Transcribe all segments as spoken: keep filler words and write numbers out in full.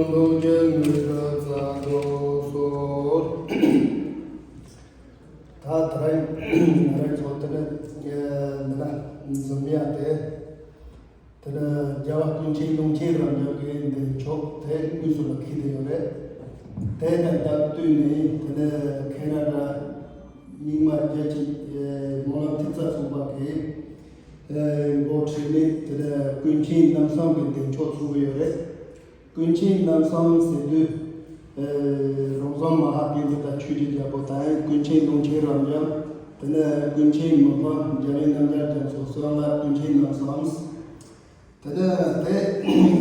རྡོ་རྗེ་དངོས་གྲུབ་རྩ་རྫོགས་སོ། ད་དེ་རིང་ང་རང་ཚོ་དེ་ནས་འདི་ན་འཛོམས་ཡ་དེ། དེ་ནས་རྒྱལ་བ་ཀུན་མཁྱེན་ཀློང་ཆེན་རབ་འབྱམས་ཀྱི་མདུན་ཕྱོགས་དེ་དངོས་སུ་ལ་འཁེལ་བསྡད་ཡོད་རེད། དེ་དང་སྟབས་བསྟུན་ནས་དེ་ནས་ཁེ་ན་ཌ་རྙིང་མ་རྒྱལ་སྤྱིའི་སྨོན་ལམ་ཐེབས་རྩ་ཚོགས་པ་གི་འགོ་ཁྲིད་ནས་དེ་ནས་ཀུན་མཁྱེན་རྣམ་གསུམ་གྱི་མདུན་ཕྱོགས་ཚུགས་ཀྱི་ཡོད་རེད། ཀུན་མཁྱེན་རྣམ་གསུམ་ཟེར་དུས། རོང་ཟོམ་མ་ཧཱ་པཎྜི་ཏ་ཆོས་ཀྱི་རྒྱལ་པོ་དང་ཀུན་མཁྱེན་ཀློང་ཆེན་རབ་འབྱམས། དེ་ནས་ཀུན་མཁྱེན་མི་ཕམ་རྒྱལ་བའི་རྣམ་རྒྱལ་རྒྱ་མཚོ་གསུམ་ལ་ཀུན་མཁྱེན་རྣམ་གསུམ། དེ་ནས་དེ་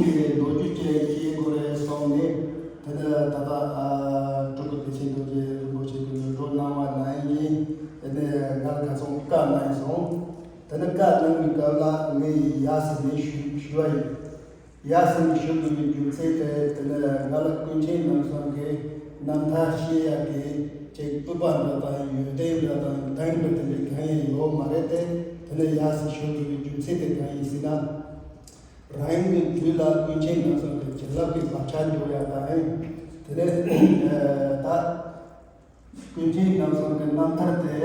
གི་ལོ་རྒྱུས་ཅན་ཤེས་དགོས་རེད་གསུངས་ནས། དེ་ནས་ད་ལྟ་སྤྲུལ་སྐུ་བདེ་ཆེན་རྡོ་རྗེ་རིན་པོ་ཆེ་གི་ལུང་གྲོགས་གནང་བ་ནང་བཞིན། དེ་ནས་ང་ལ་ཁ་སང་བཀའ་གནང་སོང་། དེ་ནས་བཀའ་གནང་བའི་སྐབས་ལ་ངས་ཡ་ཟེར་ནས་ཞུ་ཞུ་བ་ཡིན། ཡ་ཟེར་ནས་ཞུ་དགོས་པའི་རྒྱུ་མཚན་དེ་དེ་ནི་ང་ལ་ཀུན་མཁྱེན་རྣམ་གསུམ་གྱི་རྣམ་ཐར་བཤད་ཡག་གི་ཅིག་སྤོབས་པ་འདྲ་དང་ཡོན་ཏན་འདྲ་དང་ལྡན་པ་དེ་འདྲ་གང་ཡང་ཡོད་མ་རེད་དེ། དེ་ནི་ཡ་ཟེར་ཞུ་དགོས་པའི་རྒྱུ་མཚན་དེ་གང་ཡིན་ཟེར་ན། རང་གི་རྒྱུད་ལ་ཀུན་མཁྱེན་རྣམ་གསུམ་གྱི་བྱིན་རླབས་ཀྱི་བག་ཆགས་འཇོག་ཡག་དང་། དེ་ནི་ད། ཀུན་མཁྱེན་རྣམ་གསུམ་གྱི་རྣམ་ཐར་དེ་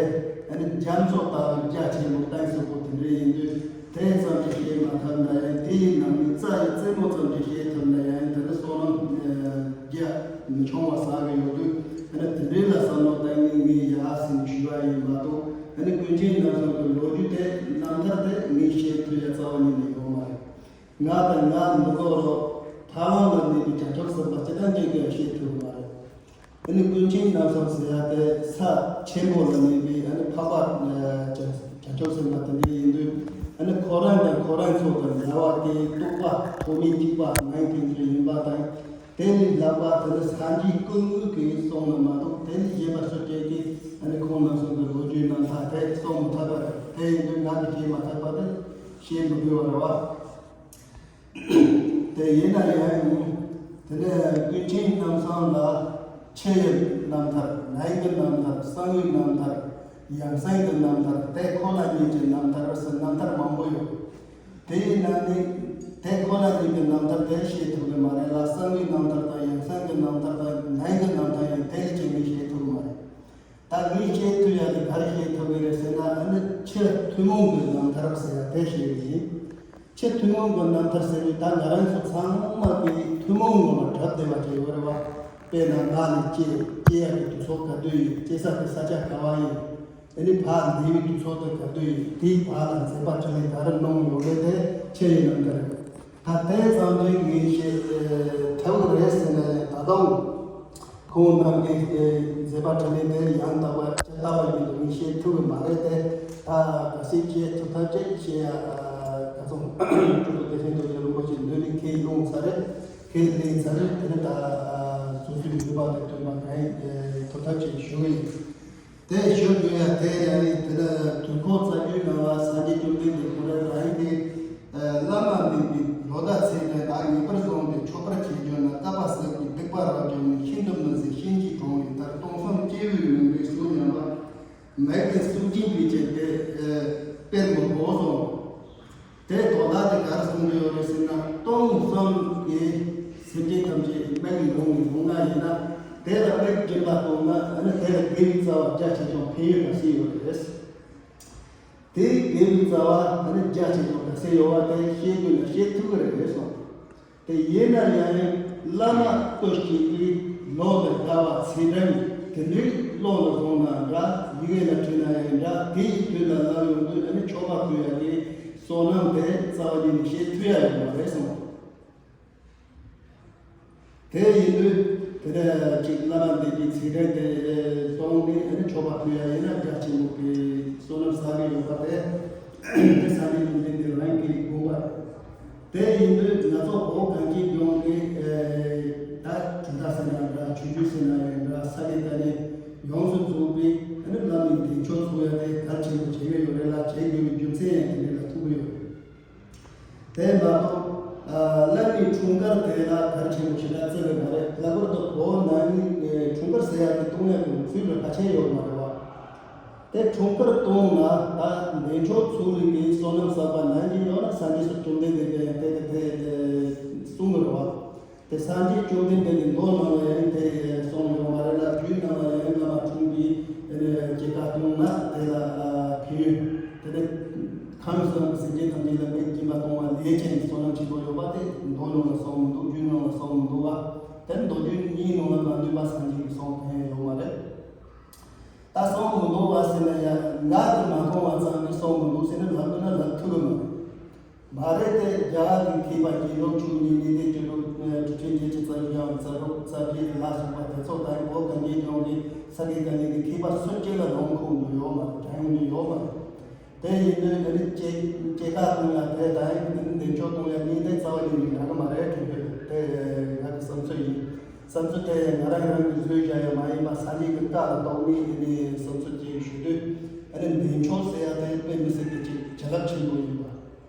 ཨ་ནི་རྒྱ་མཚོ་ལྟ་བུའི་རྒྱ་ཆེན་པོ་གཏིང་ཟབ་པོ་དེ་འདྲ་ཡིན་དུས། དེ་ཙམ་གྱིས་བཤད་མ་ཐུབ་ན་ཡང་། དེའི་ནང་ནས་རྩ་ཡི་རྩེ་མོ་ཙམ་གྱིས་བཤད་ཐུབ་ན་ཡང་། དེ་ནི་བསོད་ནམས་རྒྱ་མི་ཆུང་བ་བསགས་ཀྱི་ཡོད་དུས། ཨ་ནི་དེ་འདྲའི་ལ་བསམ་བློ་བཏང་ནས་ངས་ཡ་ཟེར་ནས་ཞུས་པ་ཡིན་མ་གཏོགས། ཨ་ནི་ཀུན་མཁྱེན་རྣམ་གསུམ་གྱི་ལོ་རྒྱུས་དེ། རྣམ་ཐར་དེ་ངས་བཤད་ཐུབ་ཡ་རྩ་བ་ཉིད་ནས་ཡོད་མ་རེད། ང་དང་ང་མི་དགོས་རོགས། ཐར་ལམ་ལ་གནས་པའི་བྱང་ཆུབ་སེམས་དཔའ་སྤྱིར་བཏང་ཅན་གྱིས་ཤེས་ཐུབ་ཀྱི་མ་རེད། ཨ་ནི་ཀུན་མཁྱེན་རྣམ་གསུམ་ཟེར་ཡ་དེ་ས་ཆེན་པོ་ལ་གནས་པའི་ཨ་ནི་འཕགས་པ་བྱང་ཆུབ་སེམས་དཔའ་དེ་འདྲ་ཡིན་དུས། ཨ་ནི་ཁོ་རང་དང་ཁོ་རང་ཚོ་དང་འདྲ་བ་དེ་རྟོགས་པ་ཐོགས་མེད་གཅིག་པ་ནང་དེ་ཚོ་ཡིན་པ་དང་། དེ་ལས་ལྷག་པ་དེ་ནི་སངས་རྒྱས་ཀུན་དངོས་ཀྱིས་གསུངས་ན་མ་གཏོགས། དེ་ལས་གཞན་པ་སུ་གཅིག་གིས་ཨ་ནི་ཁོང་རྣམ་གསུམ་གྱི་ལོ་རྒྱུས་རྣམ་ཐར་དེ་གསུང་མི་ཐུབ་པ་རེད། དེ་ཡིན་དུས་ང་གིས་བཤད་མ་ཐུབ་པ་དེ་བཤད་མི་དགོས་པ་རེད་བ། དེ་ཡིན་ན་ཡང་། དེ་ནས་ཀུན་མཁྱེན་རྣམ་གསུམ་ལ་ཕྱི་ཡི་རྣམ་ཐར། ནང་གི་རྣམ་ཐར། གསང་བའི་རྣམ་ཐར། ཡང་གསང་གི་རྣམ་ཐར། དེ་ཁོ་ན་ཉིད་ཀྱི་རྣམ་ཐར་ཟེར་རྣམ་ཐར་མང་པོ་ཡོད། དེའི་ནང་ནས་དེ་ཁོ་ན་ཉིད་ཀྱི་རྣམ་ཐར་དེ་བཤད་ཐུབ་ཀྱི་མ་རེད་ལ། གསང་བའི་རྣམ་ཐར་དང་ཡང་གསང་གི་རྣམ་ཐར་དང་ནང་གི་རྣམ་ཐར་ཡང་དེ་ལས་གཅིག་ནས་བཤད་ཐུབ་ཀྱི་མ་རེད། ད་ངས་བཤད་ཐུབ་ཡ་དེ་ག་རེ་བཤད་ཐུབ་ཀྱི་རེད་ཟེར་ན། ཨ་ནི་ཕྱི་ཐུན་མོང་གི་རྣམ་ཐར་ཟེར་ཡ་དེ་བཤད་ཀྱི་ཡིན། ཕྱི་ཐུན་མོང་གི་རྣམ་ཐར་ཟེར་བའི་ད་ང་རང་ཚོ་ཚང་མ་གི་ཐུན་མོང་ངོ་མ་གྲུབ་བསྡད་པ་ཅིག་ཡོད་རེད་བ། དཔེར་ན་ང་ནི་སྐྱེ་སྐྱེ་ཡ་གི་དུས་ཚོད་ག་དུས་ཡིན། སྐྱེ་ས་གི་ས་ཆ་ག་བ་ཡིན། ཨ་ནི་ཕར་འདས་པའི་དུས་ཚོད་དེ་ག་དུས་ཡིན། དེའི་བར་ལ་མཛད་པ་དྲིན་ལན་ག་རེ་གནང་ཡོད་མེད་དེ་ཕྱི་ཡི་རྣམ་ཐར་རེད། ད་དེ་ཙམ་གྱིས་ངས་བཤད་ཐུབ་ཀྱི་རེད་ཟེར་ན་ཡང་། ད་དུང་ཁོང་རྣམས་ཀྱི་མཛད་པ་དྲིན་ལན་དེ་ཡང་དག་པ་ཇི་ལྟ་བ་བཞིན་དུ་ངས་བཤད་ཐུབ་ཀྱི་མ་རེད་དེ། ད་གལ་སྲིད་བཤད་ཐུབ་ཐབས་ཅིག་བཤད་ཡ་ག་ཚོད། སྤྲུལ་སྐུ་བདེ་ཆེན་རྡོ་རྗེ་རིན་པོ་ཆེ་མདུན་ནས་ཁས་བླངས་ཚར་རེད། ཁས་ལེན་ཚར་རེད། དེ་ནས་ད་སོ་སོའི་ནུས་པ་དང་ལྡན་པ་གང་ཐུབ་ཐབས་ཅིག་ཞུ་གི་ཡིན། དེ་ཞུ་དགོས་ཡ་དེ་ཡང་ནི། དེ་ནི་དུས་འཁོར་རྩ་རྒྱུད་ནང་ལ་སངས་རྒྱས་བཅོམ་ལྡན་འདས་ཁོ་རང་རང་གིས་བླ་མ་མིན་པའི་ལོ་ཟླ་ཚེས་གྲངས་དག་ངེས་པར་བཟུང་སྟེ་མཆོད་པར་བྱེད་འགྱུར་ན། བསྐལ་པ་ཟད་པའི་སྡིག་པ་རབ་སྦྱངས་ནས། ཤིན་ཏུ་མི་བཟད་བྱིན་གྱིས་གང་བའི་མཐར། སྟོང་གསུམ་སྐྱེ་བོའི་མུན་པའི་གཟུགས་ཉམས་པ། མེད་པའི་གཟུགས་ཅན་པའི་ཅན་དེ་དཔེར་མི་ཕོག་གསུངས། དེ་དོན་དག་དེ་ག་རེ་གསུང་གི་ཡོད་རེད་ཟེར་ན། སྟོང་གསུམ་གྱི་སེམས་ཅན་ཐམས་ཅད་མིག་ལོང་ནས་ལོང་ན་ཡིན་ན། དེ་ལ་མིག་སྦྱིན་པ་གཏོང་ན། ཨ་ནི་དེ་ལ་དགེ་བའི་རྩ་བ་རྒྱ་ཆེ་ཆུང་ཕན་ཡོན་ག་ཚོད་ཡོད་རེད། དེ་དགེ་བའི་རྩ་བ་ཨ་ནི་རྒྱ་ཆེ་ཆུང་ག་ཚོད་ཡོད་པ་དེ་བཤད་དགོས་ན་བཤད་ཐུབ་ཀྱི་རེད་གསུངས། དེ་ཡིན་ན་ཡང་བླ་མ་སྐུ་གཅིག་གིས་ལོ་དང་ཟླ་བ་ཚེས་གྲངས་དེ་འདྲའི་བློ་ལ་བཟུང་ན་འདྲ། ཡི་གེ་ལ་བྲིས་ན་ཡང་འདྲ། དེ་ཡི་དུས་ལ་ལབ་ཡོང་དུས། ཨ་ནི་མཆོད་པ་ཕུལ་ཡ་གི་བསོད་ནམས་དེ་རྩ་བ་ཉིད་ནས་བཤད་ཐུབ་ཡ་ཡོད་མ་རེད་གསུངས། དེ་ཡིན་དུས་དེ་ནས་གཅིག་བླ་མ་འདས་པའི་ཚེས་གྲངས་དེ་སོང་ནས། ཨ་ནི་མཆོད་པ་ཕུལ་ཡ་ཡིན་ན་རྒྱ་ཆེན་པོ་གི་བསོད་ནམས་བསགས་ཀྱི་ཡོད་པ་དེ། དེ་སངས་རྒྱས་བཅོམ་ལྡན་འདས་རང་གི་དགོངས་པ་རེད། དེ་ཡིན་དུས་ང་ཚོ་བོད་གངས་ཅན་ལྗོངས་ཀྱི་ད་གྲུབ་མཐའ་ཟེར་ན་འདྲ། ཆོས་བརྒྱུད་ཟེར་ན་ཡང་འདྲ། ས་གནས་ད་ནི་ཡོངས་སུ་རྫོགས་པའི་ཨ་ནི་བླ་མའི་གདན་ཆོག་ཚུགས་ཡ་དེ་གལ་ཆེན་པོ་བྱེད་ཀྱི་ཡོད་རེད་ལ། བྱེད་དགོས་པའི་རྒྱུ་མཚན་ཡང་དེ་འདྲ་ལ་ཐུག་གི་ཡོད་རེད། དེ་མ་གཏོགས་ཨ་བླ་མའི་འཁྲུངས་སྐར་དེ་ལ་གལ་ཆེན་པོ་ཞེ་དྲག་བརྩི་གི་མ་རེད། ལྷག་པར་དུ་བོད་ནང་གི་འཁྲུངས་སྐར་ཟེར་ཡ་དེ་གཏོང་ཡ་གི་ལུགས་སྲོལ་ལ་ཁ་ཆེ་ཡོད་མ་རེད་བ། དེ་འཁྲུངས་སྐར་གཏོང་ན་ད་གདན་ཆོག་ཚུགས་ལུགས་ཀྱི་བསོད་ནམས་བསགས་པ་ནང་བཞིན་ཡོད་ན། སངས་རྒྱས་བཅོམ་ལྡན་འདས་ཀྱིས་དེ་དེ་དེ་གསུང་གི་རེད་བ། དེ་སངས་རྒྱས་བཅོམ་ལྡན་ ཡེ་ཅན་གྱི་བསོད་ནམས་ཆེན་པོ་ཡོད་པ་དེ་མདོ་ནང་ལ་གསུངས་མི་འདུག་རྒྱུད་ནང་ལ་གསུངས་མི་འདུག་བ། དེ་མདོ་རྒྱུད་གཉིས་ནང་ལ་མ་འདུས་པ་སངས་རྒྱས་ཀྱི་གསུང་གང་ཡང་ཡོད་མ་རེད། ད་གསུངས་མི་འདུག་བ་ཟེར་ན་ཡང་ང་གིས་མ་མཐོང་བ་ཙམ་གྱིས་གསུངས་མི་འདུག་ཟེར་ན་ལབ་དགོས་ན་ལབ་ཐུབ་ཀྱི་མ་རེད། མ་རེད་དེ་རྒྱ་གར་གྱི་མཁས་པ་དགེ་སློང་བཅུ་གཉིས་གནས་བརྟན་བཅུ་དྲུག་གྲུབ་ཆེན་བརྒྱད་ཅུ་རྩ་བཞི་ཡང་རྩ་དྲུག་རྩ་བརྒྱད་ལ་སོགས་པ་དེ་ཚོ་དང་བོད་གངས་ཅན་ལྗོངས་ཀྱི་ས་དགེ་བཀའ་རྙིང་གི་མཁས་པ་སུ་གཅིག་ལ་ལོངས་ཁུངས་ཡོད་མ་རེད། དྲན་ཡོང་རྒྱུ་ཡོད་མ་རེད། དེ་ཡིན་དུས་ཨ་ནི་སྐྱེ་སྐྱེ་རྒ་གཏོང་ཡ་དེ་དང་ཨ་ནི་འདས་མཆོད་གཏོང་ཡ་གཉིས་དེ་རྩ་བ་ཉིད་ནས་འདྲ་གི་མ་རེད་དྲན་གྱི་འདུག་དེ་ང་གི་བསམ་ཚུལ་ཡིན། བསམ་ཚུལ་དེ་ང་རང་རང་གིས་བཟོས་བཞག་ཡ་མ་ཡིན་པ་སངས་རྒྱས་ཀྱི་བཀའ་ལ་གཏུགས་ནས་ཨ་ནི་བསམ་ཚུལ་ཅིག་ཞུ་དུས་ཨ་ནི་འདས་མཆོད་ཟེར་ཡ་དེ་དཔེ་མི་སྲིད་ཀྱི་ཅིག་བྱིན་རླབས་ཆེན་པོ་ཡིན་པ།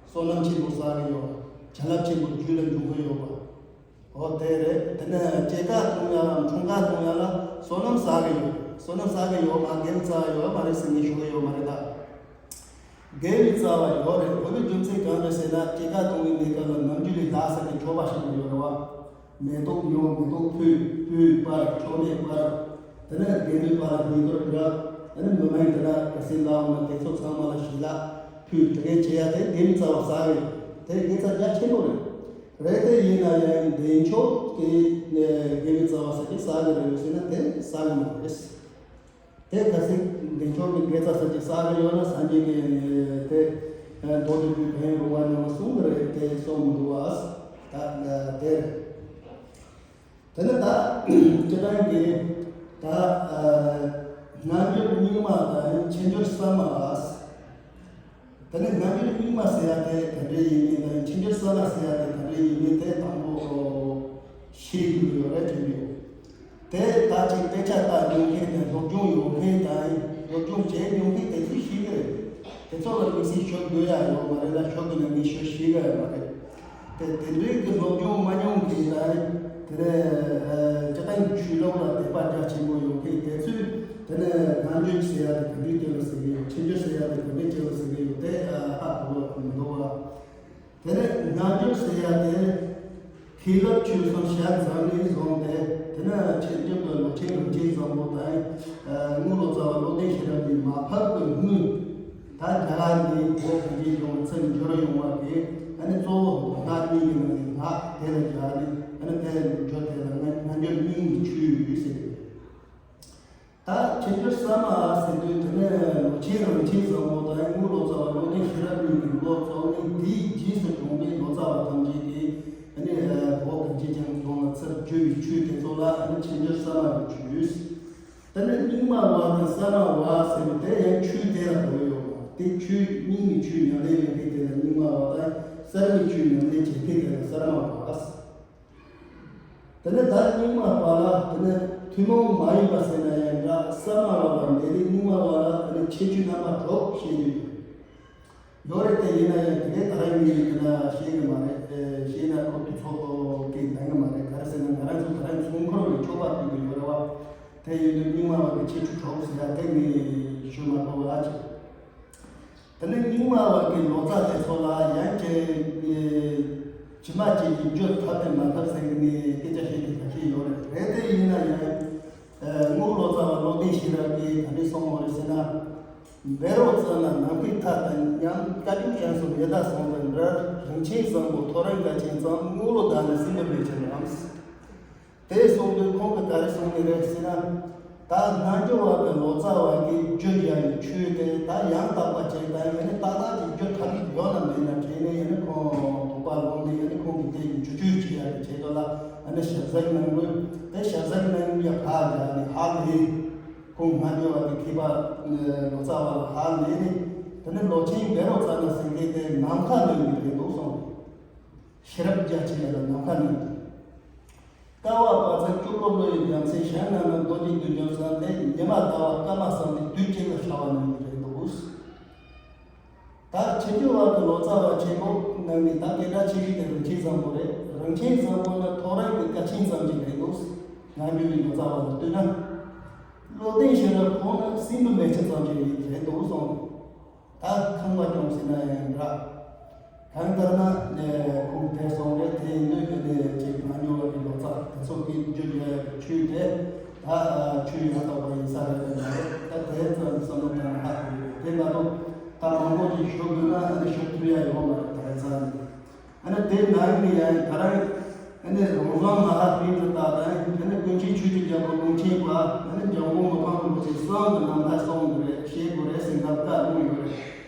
བསོད་ནམས་ཆེན་པོ་བསགས་ཀྱི་ཡོད་པ། བྱིན་རླབས་ཆེན་པོ་རྒྱུད་ལ་འཇུག་གི་ཡོད་པ། འོ་དེ་རེད། དེ་ནས་སྐྱེ་རྒ་གཏོང་ཡ་འཁྲུངས་རྒ་གཏོང་ཡ་ལ་བསོད་ནམས་བསགས་ཀྱི་ཡོད། བསོད་ནམས་བསགས་ཀྱི་ཡོད་མ་དགེ་བའི་རྩ་བ་ཡོད་མ་རེད་ཟེར་ངས་ཞུ་གི་ཡོད་མ་རེད་ད། དགེ་བའི་རྩ་བ་ཡོད་རེད། དགེ་བའི་རྒྱུ་མཚན་གང་རེད་ཟེར་ན་སྐྱེ་རྒ་གཏོང་བའི་གནས་སྐབས་ལ་ནམ་རྒྱུན་ལས་ལྷག་ས་ཀྱི་མཆོད་པ་བཤམས་ཡོད་རེད་བ། མེ་ཏོག་ཉོ། མེ་ཏོག་ཕུལ། སྤོས་སྤར། མཆོད་མེ་སྤར། དེ་ནས་དགེ་འདུན་པ་ལ་སྙིང་གཏོར་བརྒྱབ། དེ་ནས་མི་མང་དེ་ལ་ག་སེ་ལ་འོང་ན་དེ་ཚོ་ཚང་མ་ལ་ཞལ་ལག་ཕུལ། དེ་གས་བྱེད་ཡ་དེ་དགེ་བའི་རྩ་བ་བསགས་ཡོད། དེ་དགེ་རྩ་རྒྱ་ཆེན་པོ་རེད། རེད་དེ་ཡིན་ན་ཡང་འདས་མཆོད་ཀྱི་དགེ་བའི་རྩ་བ་ཟེར་གྱི་བསགས་ཀྱི་རེད་ཟེར་ན་དེ་བསགས་ཀྱི་མ་རེད། དེ་ག་ཚོད་འདས་མཆོད་ཀྱི་དགེ་རྩ་ཟེར་གྱི་བསགས་ཀྱི་ཡོད་ན་སངས་རྒྱས་ཀྱི་དེ་མདོ་སྡེ་པའི་བོན་རུ་བ་རྣམས་གསུངས་ཀྱི་རེད། དེ་གསུངས་མི་འདུག་བ། ད་དེ་རེད། དེ་ནས་ད་སྤྱིར་བཏང་གི་ད་སྔ་འགྱུར་རྙིང་མ་དང་ཕྱི་འགྱུར་གསར་མ། དེ་ནས་སྔ་འགྱུར་རྙིང་མ་ཟེར་ཡ་དེ་ག་འདྲ་ཡིན་མིན་དང་ཕྱི་འགྱུར་གསར་མ་ཟེར་ཡ་དེ་ག་འདྲ་ཡིན་མིན་དེ་དང་པོ་ཤེས་དགོས་ཀྱི་ཡོད་རེད་དྲན་གྱི་ཡོད། དེ་ད་ཅིག་དཔེ་ཆ་ལྟ་མྱོང་མཁན་དང་སློབ་སྦྱོང་ཡོད་མཁན་དང་སློབ་སྦྱོང་བྱས་མྱོང་མཁན་དེ་ཚོས་ཤེས་ཀྱི་རེད། དེ་ཚོ་ལ་དམིགས་བསལ་ཞུ་དགོས་ཡ་ཡོད་མ་རེད་ལ། ཞུ་དགོས་ན་ངས་ཞུ་ཤེས་ཀྱི་ཡོད་མ་རེད། དེ་དེ་འདྲའི་གི་སློབ་སྦྱོང་མ་མྱོང་མཁན་དང་། དེ་ནས་ཨ་སྤྱིར་བཏང་གི་ཆོས་ལུགས་ལ་དད་པ་རྒྱ་ཆེན་པོ་ཡོད་མཁན་དེ་ཚོས་དེ་ནས་སྔ་འགྱུར་ཟེར་ཡ་དེ་ག་འདྲའི་སྐྱེ་བ་ཟེར་གི་ཡོད། ཕྱི་འགྱུར་ཟེར་ཡ་དེ་ག་འདྲའི་སྐྱེ་བ་ཟེར་གི་ཡོད་དེ་ཨ་ཧ་གོ་བ་མི་འདུག་བ། དེ་ནས་སྔ་འགྱུར་ཟེར་ཡ་དེ་མཁན་སློབ་ཆོས་གསུམ་ཞལ་མཛངས་ནས་བཟུང་སྟེ་དེ་ནས་ཕྱི་འགྱུར་གྱི་ལོ་ཆེན་རིན་ཆེན་བཟང་པོ་དང་། ཨ་རྔོག་ལོ་ཙཱ་བ་བློ་ལྡན་ཤེས་རབ་ཀྱིས་མ་ཕེབས་པའི་སྔོན། ད་རྒྱ་གར་ནས་བོད་གངས་ཅན་ལྗོངས་ཚུར་འབྱོར་ཡོང་བ་དེ་ཨ་ནི་གཙོ་བོ་སྔགས་རྙིང་གི་ནང་ནས་སྔགས་དེ་ལ་སྦྱར་ནས་ཨ་ནི་དེ་ལ་འཇུག་དེ་ལ་སྔ་སྔ་འགྱུར་རྙིང་གི་ཆོས་ཟེར། ད་ཕྱི་འགྱུར་གསར་མ་ཟེར་དུས་དེ་ནས་ལོ་ཆེན་རིན་ཆེན་བཟང་པོ་དང་རྔོག་ལོ་ཙཱ་བ་བློ་ལྡན་ཤེས་རབ་གཉིས་ཀྱིས་འགོ་བཙུགས་ནས་དེའི་རྗེས་སུ་འབྲངས་པའི་ལོ་ཙཱ་བ་ཐམས་ཅད་ཀྱིས་ཨ་ནི་བོད་གངས་ཅན་ལྗོངས་ལ་ཚུར་བསྒྱུར་བའི་ཆོས་དེ་ཚོ་ལ་ཨ་ནི་ཕྱི་འགྱུར་གསར་མ་ཡང་བརྗོད། དེ་ནས་རྙིང་མ་བ་དང་གསར་མ་བ་ཟེར་བའི་དེ་ཡང་ཆོས་དེ་ལ་གོ་ཡོད་པ། དེ་ཆོས་རྙིང་མའི་ཆོས་ཉམས་ལེན་ཡོད་མཁན་དེ་ལ་རྙིང་མ་བ་དང་གསར་མའི་ཆོས་ཉམས་ལེན་བྱེད་མཁན་དེ་ལ་གསར་མ་བ། དེ་ནས་ད་རྙིང་མ་བ་ལ་དེ་ནས་ཐུན་མོང་མ་ཡིན་པ་ཟེར་ན་ཡང་འདྲ། གསར་མ་བ་ལ་མེད་རིགས་རྙིང་མ་བ་ལ་དེ་ནས་ཁྱད་ཆོས་རྣམ་པ་དྲུག་བཤད་རྒྱུ་ཡོད། ཡོད་རེད་དེ་ཡིན་ན་ཡང་དེ་གའི་ད་རེས་ངས་དེ་ན་བཤད་གི་མ་རེད། ཨེ་བཤད་ན་ཁོ་དུས་ཚོད་ཀྱིས་འདང་གི་མ་རེད། ག་རེ་ཟེར་ན་ང་རང་ཚོ་ད་རེས་ཚོང་འཁོར་གྱི་ཆོ་ག་ཕུལ་གི་ཡོད་རེད་བ། དེ་ཡིན་དུས་རྙིང་མ་བ་གི་ཁྱད་ཆོས་དྲུག་ཟེར་ཡ་དེ་ངས་ཞུ་མ་དགོས་པ་ཅིག་དེ་ནས་རྙིང་མ་བ་གི་ལོ་ཙཱ་དེ་ཚོ་ལ་ཡང་ཅིག་ཨེ་ཇི་མ་ཇི་བཞིན་བརྗོད་ཐུབ་དང་མ་ཐུབ་ཟེར་གི་ནས་སྐད་ཆ་བཤད་མཁན་ཁ་ཤས་ཡོད་རེད། རེད་དེ་ཡིན་ན་ཡང་། ཨ་རྔོག་ལོ་ཙཱ་བ་བློ་ལྡན་ཤེས་རབ་ཀྱིས་ག་འདྲས་གསུངས་པ་རེད་ཟེར་ན། བཻ་རོ་ཙ་ན་ནམ་མཁའི་མཐའ་དང་མཉམ། བཀའ་བརྒྱུད་དབྱངས་གསུམ་ཡི་དྭགས་ཟུང་དང་འདྲ། རིན་ཆེན་བཟང་པོ་ཐོ་རངས་དགའ་ཆེན་ཙམ། རྔོག་ལོ་བདག་ནི་སྲིན་བུ་མེ་ཆེན་རམ། དེ་གསུངས་དུས་ཁོང་གིས་ག་རེ་གསུངས་ནི་རེད་ཟེར་ན། ད་སྔ་འགྱུར་བ་གི་ལོ་ཙཱ་བ་གིས་བརྗོད་བཞག་པའི་ཆོས་དེ་ད་ཡང་དག་པ་ཅིག་དང་ཡང་ན་ཏག་ཏག་ཅིག་བརྗོད་ཐུབ་ཀྱི་ཡོད་ན་མེད་ན་དྲན་ནས་ཡང་ན་ཁོང་དོགས་པ་སློང་ནས་ཡང་ན་ཁོང་གི་དེ་ཡི་བསྒྱུར་བཅོས་བྱེད་ཡག་གི་ཆེད་དུ་ལ་ཡང་ན་ཞིབ་གཟིགས་གནང་དགོས། དེ་ཞིབ་གཟིགས་གནང་ཡག་ཕར་བཞག་ནས་ཧ་ལས། ཁོང་སྔ་འགྱུར་བ་གི་མཁས་པ་ལོ་ཙཱ་བ་ལ་ཧ་ལས་ནས་དེ་ནས་ལོ་ཆེན་བཻ་རོ་ཙ་ན་ཟེར་མཁན་དེ་ནམ་མཁའ་ལོན་གྱི་རེད་འདུག་གསུངས། ཤེས་རབ་རྒྱ་ཆེ་ཡ་ལ་ནམ་མཁའ་ལོན་གྱི། བསྐལ་པ་བར་ཚང་བཅུ་དྲུག་ལོ་ཡི་རྒྱལ་མཚན་ཞལ་སྔ་ན་རྡོ་རྗེ་བདུད་འཇོམས་ས་ནས་ཉི་མ་ཟླ་བ་སྐར་མ་གསུམ་ནས་དུས་གཅིག་ལ་ཤར་བ་ནང་གི་རེད་འདུག་ད་ཕྱི་འགྱུར་བ་གི་ལོ་ཙཱ་བ་ཆེན་པོ་ནང་ནས་ད་སྐད་གྲགས་ཆེ་ཤོས་དེ་རིན་ཆེན་བཟང་པོ་རེད། རིན་ཆེན་བཟང་པོ་ནི་ཐོ་རངས་ཀྱི་དགའ་ཆེན་ཙམ་ཞིག་རེད་འདུག་སྔ་འགྱུར་བའི་ལོ་ཙཱ་བ་ལ་ལྟོས་ན། བློ་ལྡན་ཤེས་རབ་ཁོང་ནི་སྲིན་བུ་མེ་ཆེན་ཙམ་ཞིག་རེད་འདུག་གསུངས། ད་ཁང་བ་སྐྱོང་ཟེར་ན་ཡང་འདྲ། གང་ལྟར་ན་ཁོང་དེ་སོང་རེད། དེ་ཡིན་དུས་དེ་ནས་ཅིག་སྔ་འགྱུར་བ་གི་ལོ་ཙཱ་དེ་ཚོ་གིས་བརྗོད་ཡ་ཡག་གི་ཆོས་དེ་ད་ཆོས་ཡང་དག་པ་ཡིན་ས་རེད་དམ་མ་རེད། ད་དེ་ཙམ་བསམ་བློ་བཏང་ན་ཧ་གོ་གི་རེད། དེ་མ་གཏོགས་ད་མང་པོ་ཅིག་ཞུ་དགོས་ན་ཨ་ནི་ཞུ་ཐུབ་ཡ་ཡོད་མ་རེད། ད་རེས་ཙང་། ཨ་ནི་དེ་ནང་ནས་ཡང་ད་རང་ཨ་ནི་རང་བཟང་མ་ཧཱ་པཎྜི་ཏ་དང་ཨ་ནི་ཀུན་མཁྱེན་ཆོས་ཀྱི་རྒྱལ་པོ་ཀློང་ཆེན་པ། ཨ་ནི་འཇམ་མགོན་མི་ཕམ་རིན་པོ་ཆེ་གསུམ་གྱི་རྣམ་ཐར་གསུང་དགོས་རེད། བཤད་དགོས་རེད་ཟེར་ནས་བཀའ་གནང་ཡོད་རེད།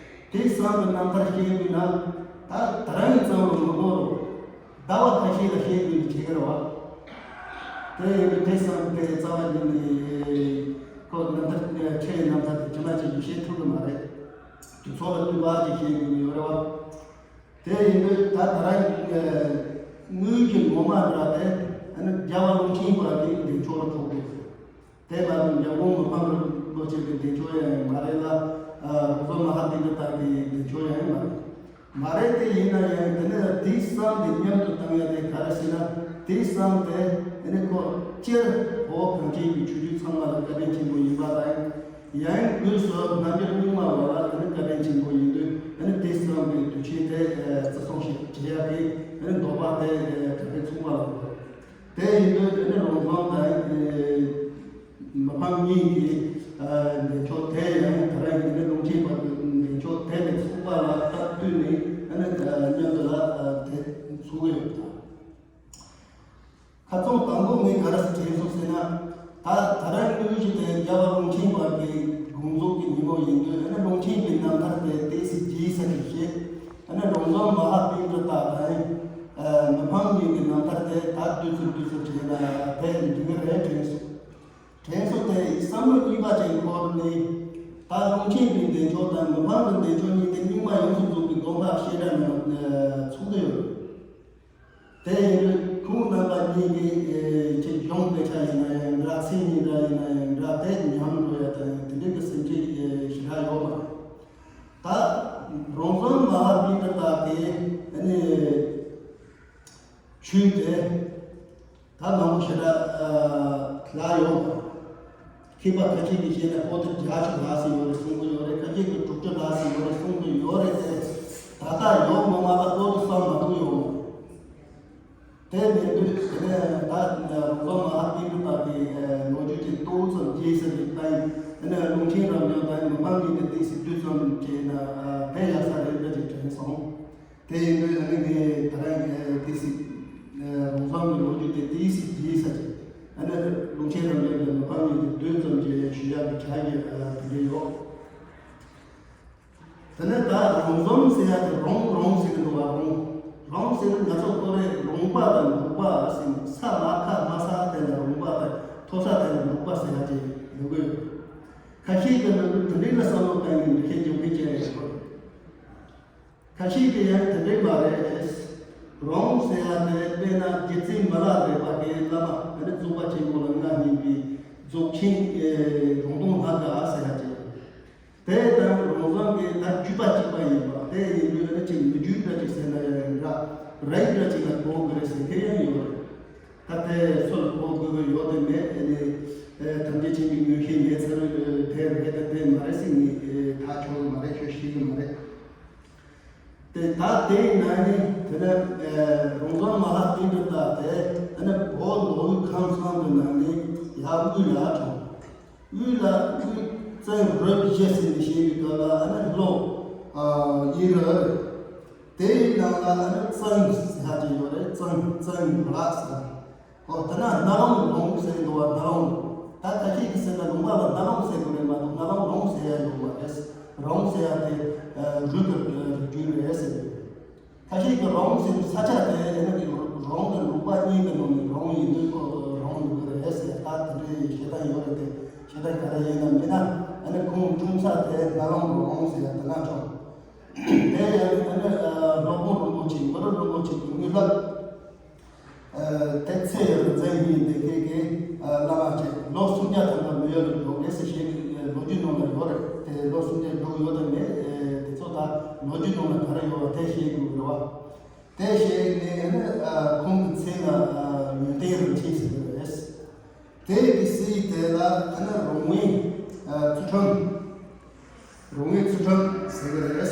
དེ་གསུམ་གྱི་རྣམ་ཐར་བཤད་དགོས་ན་ད་ད་རང་གི་ཙམ་ལ་མི་དགོས་རོགས། ཟླ་བ་ཁ་ཤས་ལ་བཤད་དགོས་ནི་བྱེད་ཀྱི་རེད་བ། དེ་ཡིན་དུས་དེ་གསུམ་དེ་རྩ་བ་ཉིད་ནས་ཁོ་རྣམ་ཐར་ཆེ་བའི་རྣམ་ཐར་དེ་ཇི་མ་ཇི་བཞིན་བཤད་ཐུབ་ཀྱི་མ་རེད། དུས་ཚོད་ལ་བསྟུན་པ་ཅིག་བཤད་དགོས་ཀྱི་ཡོད་རེད་བ། དེ་ཡིན་དུས་ད་ད་རང་དངོས་ཀྱི་ངོ་མ་འདྲ་དེ་ཨ་ནི་རྒྱལ་བ་ཀློང་ཆེན་པ་གི་འདི་ཚོ་ལ་ཐུག་འདུག་དེ་མ་གཏོགས་འཇམ་མགོན་མི་ཕམ་རིན་པོ་ཆེ་གི་འདི་ཚོ་ཡང་མ་རེད་ལ། རང་བཟང་མ་ཧཱ་པཎྜི་ཏ་གི་འདི་ཚོ་ཡང་མ་རེད། མ་རེད། དེ་ཡིན་ན་ཡང་དེ་ནས་དེ་གསུམ་དེ་མཉམ་དུ་བཏང་ཡ་དེ་ག་རེ་ཟེར་ན། དེ་གསུམ་དེ་ཨ་ནི་ཁོ་སྤྱིར་བོད་གངས་ཅན་གྱི་ཆོས་བརྒྱུད་ཚང་མ་ལ་བཀའ་དྲིན་ཆེན་པོ་ཡིན་པ་དང་། ཡང་སྒོས་སུ་རྣམ་འགྱུར་རྙིང་མ་བ་ལ་ཨ་ནི་བཀའ་དྲིན་ཆེན་པོ་ཡིན་དུས། ཨ་ནི་དེ་གསུམ་གྱི་དུས་ཆེན་དེ་བརྩི་སྲུང་ཞིག་བྱེད་ཡ་གི་ཨ་ནི་འདོད་པ་དེ་ག་དེ་ཚོགས་པ་ལ་དགོས། དེ་ཡིན་དུས་དེ་ནི་རང་བཟང་དང་མི་ཕམ་གཉིས་ཀྱི་འདས་མཆོད་དེ་ཡང་ད་རེས་ཡིན་ནི་ཀློང་ཆེན་པ་གི་འདས་མཆོད་དེ་ནི་ཚོགས་པ་ལ་སྟབས་བསྟུན་ནས་ཨ་ནི་མཉམ་དུ་ལ་དེ་ཚོགས་ཡོད་པ། ཁ་རྩང་དང་པོ་ངས་ག་རེ་དྲན་སོང་ཟེར་ན། ད་ད་རེས་དངོས་གཞི་དེ་རྒྱལ་བ་ཀློང་ཆེན་པ་གི་དགོངས་རྫོགས་ཀྱི་ཉིན་མོ་ཡིན་དུས། ཨ་ནི་ཀློང་ཆེན་པའི་རྣམ་ཐར་དེ་ཏོག་ཙམ་རྒྱས་ས་ཞིག་བཤད། ཨ་ནི་རང་བཟང་མ་ཧཱ་པཎྜི་ཏ་དང་མི་ཕམ་གཉིས་ཀྱི་རྣམ་ཐར་དེ་ད་བསྡུས་ཚུལ་བསྡུས་ཚུལ་བྱས་ན་དེ་འགྲིག་གི་རེད་དྲན་སོང་། དྲན་སོང་། དེ་བསམ་བློ་གཉིས་པ་ཅན་འཁོར་ནས་ད་ཀློང་ཆེན་པའི་འདས་མཆོད་དང་མི་ཕམ་གྱི་འདས་མཆོད་གཉིས་དེ་རྙིང་མ་ཡོངས་སུ་རྫོགས་པའི་དགོན་པ་བཤད་གྲྭ་ནང་ཚུགས་ཀྱི་ཡོད། དེ་ཡིན་དུས་ཁོང་རྣམ་པ་གཉིས་ཀྱིས་ཅིག་གཞུང་དཔེ་ཆ་ཡིན་ན་ཡང་འདྲ། མཚན་ཉིད་འདྲ་ཡིན་ན་ཡང་འདྲ། དེ་ཉམས་འགྲོ་ཡ་དང་དེ་འདྲའི་གི་སེམས་ཁྲལ་ཞེ་དྲག་ཡོད་མ་རེད། ད་རང་བཟང་མ་ཧཱ་པཎྜི་ཏ་གིས་ཨ་ནི་ཆོས་དེ་ད་མང་པོ་ཞེ་དྲག་ལ་ཡོད་པ། མཁས་པ་ཁ་ཤས་ཀྱིས་བཤད་ན་པོ་ཏི་བརྒྱ་ཅིག་ལ་ཟིན་ཡོད་རེད་གསུང་གི་ཡོད་རེད། ཁ་ཤས་ཀྱིས་དྲུག་ཅུ་ལ་ཟིན་ཡོད་རེད་གསུང་གི་ཡོད་རེད། དེ་ད་ལྟ་ཡོད་མ་མ་ལ་པོ་ཏི་གསང་མ་ཐུབ་ཡོད་མ་རེད། དེ་མིན་དུས་དེ་ནས་ད་རང་བཟང་མ་ཧཱ་པཎྜི་ཏ་གི་ལོ་རྒྱུས་དེ་ཏོག་ཙམ་རྒྱས་ས་རེད། ད་ཡིན་ན་ཀློང་ཆེན་རབ་འབྱམས་དང་མི་ཕམ་གཉིས་དེ་ཏོག་ཙམ་བསྡུས་ཙམ་བྱས་ན་དེ་ཡག་ས་རེད་འདྲ་ཅིག་དྲན་སོང་། དེ་ཡིན་དུས་ཨ་ནི་ངས་ད་རང་གི་ཏོག་ཙམ་རང་བཟང་གི་ལོ་རྒྱུས་དེ་ཏོག་ཙམ་རྒྱས་ས་ཅིག་ཨ་ནི་ཀློང་ཆེན་རབ་འབྱམས་དང་མི་ཕམ་གཉིས་དེ་བསྡུས་ཙམ་གྱི་ཞུ་ཡག་གི་བྱ་རྒྱུ་དེ་འདྲ་ཡོད། དེ་ནས་ད་རང་བཟང་ཟེར་ཡག་དེ་རང་རང་ཟེར་གི་འདུག་བ། རང་རང་ཟེར་ན་ང་ཚོ་ཀོ་རེ་རོང་པ་དང་འབྲོག་པ་ཟེར་ནས་ས་མ་ཁ་མ་ས་དེ་ལ་རོང་པ་དང་མཐོ་ས་དེ་ལ་འབྲོག་པ་ཟེར་ཡག་ཅིག་ཡོང་གི་ཡོད། ཁ་ཤས་ཀྱིས་ལབ་དུས་དེ་འདྲའི་ལ་བསམ་བློ་བཏང་ནས་འགྲེལ་བཤད་རྒྱག་མཁན་ཅིག་ཡོད། ཁ་ཤས་ཀྱིས་ཡང་དེ་འདྲའི་མ་རེད། རང་ཟེར་ཡག་དེ་དཔེར་ན་རྗེ་བཙུན་མི་ལ་རས་པ་གི་བླ་མ་ཨ་ནི་རྫོགས་པ་ཆེན་པོ་ལ་མངའ་བརྙེས་པའི་རྫོགས་ཆེན་རོང་སྟོན་ལྷ་དགའ་ཟེར་ཡག་ཅིག་དེ་དང་རང་བཟང་གི་ད་བརྒྱུད་པ་གཅིག་པ་ཡིན་པ། དེ་ཡིན་དུས་ཨ་ནི་ཅིག་མི་བརྒྱུད་འདྲ་ཅིག་ཟེར་ན་ཡང་འདྲ། རིགས་འདྲ་ཅིག་ལ་གོ་དགོས་རེད་ཟེར་མཁན་ཡང་ཡོད་རེད། ད་དེ་སུ་ལ་གོ་དགོས་ཀྱི་ཡོད་དེ་མེད། ཨ་ནི་ཐམས་ཅད་མཁྱེན་པའི་མངོན་ཤེས་མེད་ཚར་དེ་རེད། ད་དེ་མ་རེད་ཟེར་ངས་ཐག་ཆོད་ཀྱི་མ་རེད། ཤོད་ཤེས་ཀྱི་མ་རེད། དེ་ད་དེ་ཡིན་ན་ནི་དེ་ནས་རང་བཟང་མ་ཧཱ་པཎྜི་ཏ་དེ་ཨ་ནི་བོད་མདོ་དབུས་ཁམས་གསུམ་གྱི་ནང་ནས་ཡར་དབུས་ལ་གྲོངས། དབུས་ལ་དབུས་བཙན་རབས་བཞི་ཟེར་ནས་བཤད་པའི་སྐབས་ལ་ཨ་ནི་ལྷོ་ཨ་ཡི་རུ་རེད། དེའི་ནང་ལ་ཨ་ནི་བཙན་ཟེར་ཡག་ཅིག་ཡོད་རེད། བཙན་བཙན་ར་ཟེར། ཨོ་དེ་ན་སྣར་ལུང་ལུང་ཟེར་གྱི་འདུག་བ། སྣར་ལུང་། ད་ཁ་ཤས་ཀྱིས་ཟེར་ན་ལུང་པ་ལ་སྣར་ལུང་ཟེར་དགོས་རེད་མ་གཏོགས་སྣར་ལུང་ལུང་ཟེར་ཡག་ཡོད་མ་རེད། རུང་ཟེར་ཡག་དེ་རུ་གི་རྒྱུད་རེད་ཟེར། ཁ་ཤས་ཀྱིས་རོང་ཟེར་ས་ཆ་དེ་ཨ་ནི་རོང་དང་ལུང་པ་གཉིས་ཀྱི་ནང་ནས་རོང་ཡིན་དུས་ཁོ་རོང་ཡིན་དགོས་རེད་ཟེར། ད་དེ་འདྲའི་བཤད་སྟངས་ཡོད་རེད་དེ། བཤད་སྟངས་ག་རེ་ཡིན་ན་མིན་ན་ཨ་ནི་ཁོང་འཁྲུངས་ས་དེ་སྣར་ལུང་རོང་ཟེར་དེ་ན་ཆོག་དེ་ཡང་ཨ་ནི་སློབ་དཔོན་རིན་པོ་ཆེ་གུ་རུ་རིན་པོ་ཆེ་གི་དངོས་བསླབ། དེ་ཚེ་ཡི་རིག་འཛིན་ཡིན་དེ་ཁེ་ཁེ་བླ་མ་ཁྱེད་ལོ་སུམ་བརྒྱ་ཐམ་པ་མི་ཡོད་ལ་འགྲོ་གི་ཟེར་བཤད་ཀྱི་ལོ་རྒྱུས་ནང་ལ་ཡོད་རེད། དེ་ལོ་སུམ་བརྒྱ་འགྲོ་གི་ཡོད་དམ་མེད་དེ་ཚོ་ད་ལོ་རྒྱུས་ནང་ལ་ག་རེ་ཡོད་པ་དེ་བཤད་དགོས་རེད་བ། དེ་བཤད་ནས་ནི་ཁོང་གི་མཚན་ལ་ཡོན་ཏན་རིན་ཆེན་ཟེར་གི་རེད། དེ་གི་སྲས་དེ་ལ་ཨ་ནི་རོང་བན་ཨ་ཚུལ་ཁྲིམས། རོང་བན་ཚུལ་ཁྲིམས་ཟེར་གི་རེད།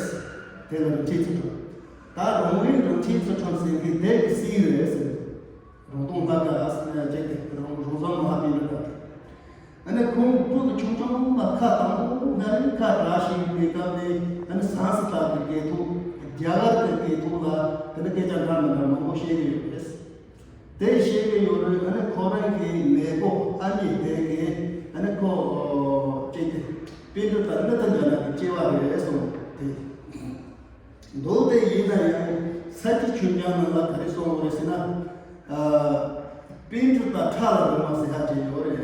དེ་ལ་རིན་ཆེན་ཚུལ་ཁྲིམས། ད་རོང་བན་རིན་ཆེན་ཚུལ་ཁྲིམས་ཟེར་མཁན་དེ་གི་སྲས་རེད་ཟེར། རོང་སྟོན་ལྷ་དགའ་ཟེར་ཅིག་དེ་རོང་རོང་བཟང་མ་ཧཱ་པཎྜི་ཏ་དེ། ཨ་ནི་ཁོང་བོད་ཀྱི་ཆུང་ཆུང་མ་ཁ་དང་པོ་སྔ་རིང་ཁ་གྲགས་ཤིག་པའི་སྐབས་ནས་ཨ་ནི་ཟངས་སི་ཏ་གི་སྐད་ཐོག་རྒྱ་གར་གྱི་སྐད་ཐོག་ལ་ དེ་ནི་སྐད་ཆ་འདྲ་མི་འདྲ་མང་པོ་བཤད་ཀྱི་ཡོད་རེད། དེ་བཤད་ཀྱི་ཡོད་རེད། ཨ་ནི་ཁོ་རང་གི་མེས་པོ་ཨ་མྱེས་དེ་གིས་ཨ་ནི་ཁོ་ཅིག་དེ་པཎ་གྲུབ་དང་གནའ་དེང་རྒྱ་ནག་གི་སྐྱེ་བ་རེད་གསུངས་ཏེ། མདོ་དེ་ཡིན་ན་ཡང་ས་སྐྱ་ཆོས་འབྱུང་ནང་ལ་ག་རེ་གསུངས་ཡོད་རེད་ཟེར་ན། ཨ། པཎ་གྲུབ་དང་ཁྲ་ལ་རོལ་མ་ཟེར་ཡག་ཅིག་ཡོད་རེད།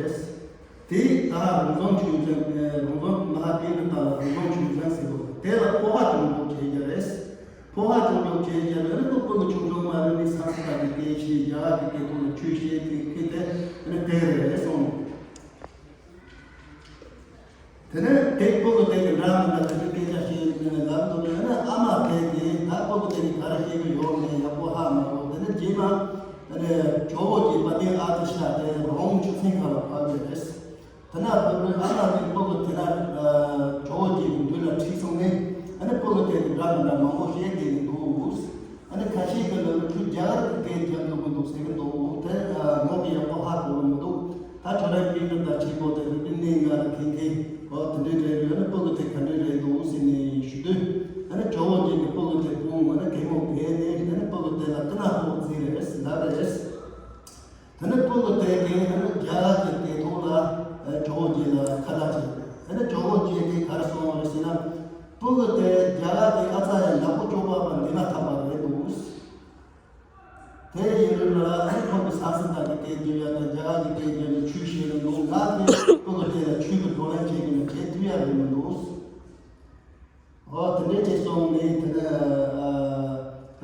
དེ་ད་རོང་ཟོམ་ཆོས་འབྱུང་། རོང་ཟོམ་མ་ཧཱ་པཎ་གྲུབ་དང་ལ་རོང་ཟོམ་ཆོས་འབྱུང་ཟེར་གོ། དེ་ལ་ཕོ་ཧ་ཅུང་ལོག་བྱས་ཀྱི་རེད། ཕོ་ཧ་ཅུང་ལོག་བྱས་ཀྱི་རེད། ཨ་ནི་ཁོ་ཀུན་ལ་ཆུང་ཆུང་མ་རེད། ནི་ས་སི་ཏ་གི་སྐད་བཤད། རྒྱ་གར་གི་སྐད་ཐོག་ལ་ཆོས་བཤད། དེ་ཁེ་དེ་ཨ་ནི་དེ་རེད་གསུངས། དེ་ནས་དེ་སྤུ་གུ་དེ་གི་འདྲ་མི་འདྲ་དེ་འདྲའི་སྐད་ཆ་བཤད་ནས་ལབ་འདུག་ནས། ཨ་ནི་ཨ་མ་དེ་གིས་ད་སྤུ་གུ་དེ་གིས་ག་རེ་བཤད་ཀྱི་ཡོད་མེད་ཡག་པོ་ཧ་མ་གོ། དེ་ནས་རྗེས་མ་ཨ་ནི་ཇོ་བོ་རྗེ་དཔལ་ལྡན་ཨ་ཏི་ཤ་དེ་རོང་ཆུ་ཚན་ཁ་ལ་ཕབ་ཡོད་རེད། དེ་ན་སྤུ་གུ་ཨ་མ་དེ་སྤུ་གུ་དེ་ན་ཇོ་བོ་རྗེ་གི་མདུན་ལ་ཁྲིད་སོང་ནས། ཨ་ནི་སྤུ་གུ་དེ་གིས་འདྲ་མི་འདྲ་མང་པོ་བཤད་བསྡད་ཀྱི་འདུག་ཨ་ནི་ཁ་ཤས་ཀྱིས་ལབ་ན་ཁྱོད་རྒྱ་གར་གྱི་སྐད་རྒྱབ་འགྲོ་གི་འདུག་ཟེར་གྱི་འདུག་དེ་ངོ་གི་ཡག་པོ་ཧ་གོ་གི་མི་འདུག་ད་ཁྱོད་རང་པཎ་གྲུབ་དང་ཆེན་པོ་དེ་རིག་པའི་གནས་ལྔ་ལ་མཁས་མཁན་གོ་དེ་འདྲའི་རེད་ཡོད། ཨ་ནི་སྤུ་གུ་དེ་ག་འདྲའི་རེད་འདུག་ཟེར་ནས་ཞུ་དུས། ཨ་ནི་ཇོ་བོ་རྗེ་གིས་སྤུ་གུ་དེ་སྤུངས། ཨ་ནི་གད་མོ་བགད་ནས། ཨ་ནི་སྤུ་གུ་དེ་ལ་སྐུ་ན་ཧོ་ཟེར་རེད་ལབ་རེད། དེ་ནས་སྤུ་གུ་དེ་གིས་ཨ་ནི་རྒྱ་གར་གྱི་སྐད་ཐོག་ལ་ཇོ་བོ་རྗེ་ལ་ཁ་བརྡ་བྱས། ཨ་ནི་ཇོ་བོ་རྗེ་གིས་ག་རེ་གསུངས་པ་རེད་ཟེར་ན། སྤུ་གུ་དེ་རྒྱ་གར་གྱི་ཨ་ཙ་ཡ་ནག་པོ་སྐྱོ་པ་པ་འདི་མ་ཐག་པ་རེད་འདུག་དེ་ཡིན་རུང་ལ་ཨ་ནི་ཁོང་གིས་ས་སི་ཏ་གི་སྐད་རྒྱབ་ཡ་དང་རྒྱ་གར་གྱི་སྐད་རྒྱབ་ནས་ཆོས་བཤད་ནས་འདུག་ང་དེ་སྤུ་གུ་དེ་ལ་ཆོས་ཀྱི་བགྲོ་གླེང་བྱེད་ཀྱི་ནས་བྱེད་ཐུབ་ཡ་རེད་མི་འདུག་འོ་དེ་འདྲའི་ཅིག་སོང་ནས་དེ་ནས་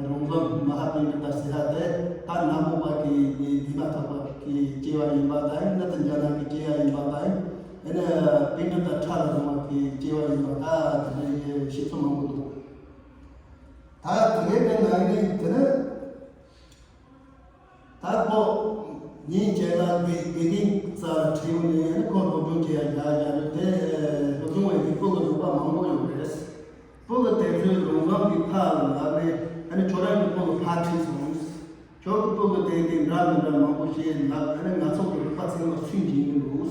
རོང་ཟོམ་མ་ཧཱ་པཎ་གྲུབ་ཟེར་ཡ་དེ་ད་ནག་པོ་པ་གི་འདི་མ་ཐག་པ་གི་སྐྱེ་བ་ཡིན་པ་དང་། གནའ་དེང་རྒྱ་ནག་གི་སྐྱེ་བ་ཡིན་པ་དང་། ཨ་ནི་པཎ་གྲུབ་དང་ཁྲ་ལ་རོལ་མ་གི་སྐྱེ་བ་ཡིན་པ། ད་དེ་འདྲའི་བཤད་ཚུལ་མང་པོ་འདུག་ད་དེ་འདྲའི་ནང་ནས་དེ་ནས། ད་ཁོ་ཉིན་བྱས་ལ་དགེ་དགེ་རྒན་རྩ་ལ་ཁྲིད་ནས་ཁོ་སློབ་སྦྱོང་བྱེད་ཡ་རྒྱག་རྒྱག་རེད། དེ་སློབ་སྦྱོང་བྱེད་དུས་སྤུ་གུ་རོགས་པ་མང་པོ་ཡོད་རེད། སྤུ་གུ་དེ་ཚོས་རོང་ཟོམ་གྱི་ཕ་ལ་ལབ་ནས། ཨ་ནི་ཁྱོད་རང་གི་སྤུ་གུ་ཕར་ཁྲིད་སོང་། ཁྱོད་ཀྱི་སྤུ་གུ་དེ་གིས་འདྲ་མི་འདྲ་མང་པོ་བཤད་ལབ། ཨ་ནི་ང་ཚོ་གི་རོགས་པ་ཚང་མ་སུན་འབྱིན་གྱི་འདུག་